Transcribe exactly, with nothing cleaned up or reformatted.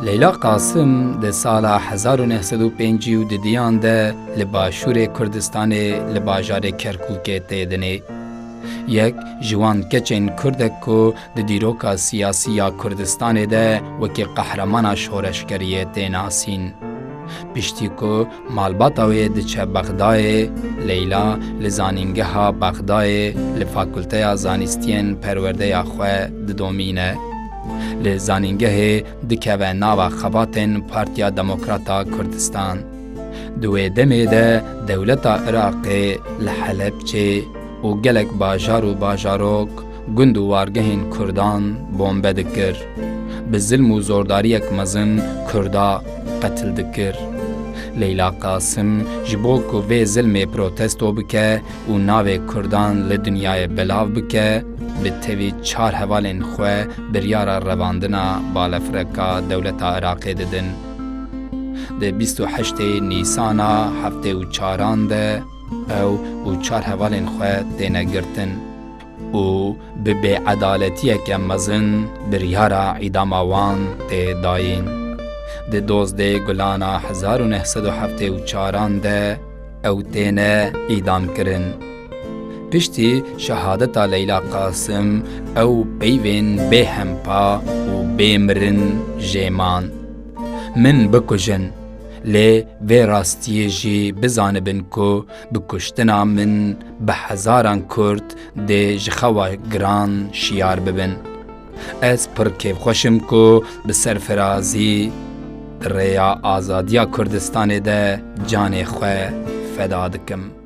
Leyla Qasim di sala hezar û neh sed û pêncî û didiyan de li başûrê Kurdistanê li bajarê Kerkûkê tê dinê. Yek ji wan keçên Kurdek ku di dîroka siyasî ya Kurdistanê de wekî qehremana şoreşgeriyê tê nasîn. Piştî ku malbata wê diçe Bexdayê, Leyla li Zanîngeha Bexdayê li Fakulteya Zanistiyên Perwerdeya xwe didomîne. Li zanîngehê dikeve nava xebatên Partiya Demokrata Kurdistan. Di wê demê de dewleta Iraqê li Helebçê û gelek bajar û bajarok, gund û wargehên Kurdan bombe dikir. Bi zilm û zordariyek mezin Kurda qetil dikir. Leyla Qasim ji bo ku vê zilmê protesto bike û navê Kurdan li dinyayê belav bike, bi tevî çar hevalên xwe biryara revandina balefireka dewleta Iraqê didin. Di bîst û heştê Nîsana heftê û çaran de ew û çar hevalên xwe têne girtin û bi bêedaletiyeke mezin biryara îdama wan tê dayîn. Di dozdê Gulana hezar û neh sed û heftê û çaran de ew têne îdamkirin. Piştî şehadeta Leyla Qasim ew peyvên bêhempa û bêmirin jê man. Min bikujin, lê vê rastiyê jî bizanibin ku bi kuştina min bi hezaran Kurd dê ji xewa giran şiyar bibin. Ez pir kêfxweş im ku bi serfirazî di rêya azadiya Kurdistanê de canê xwe feda dikim.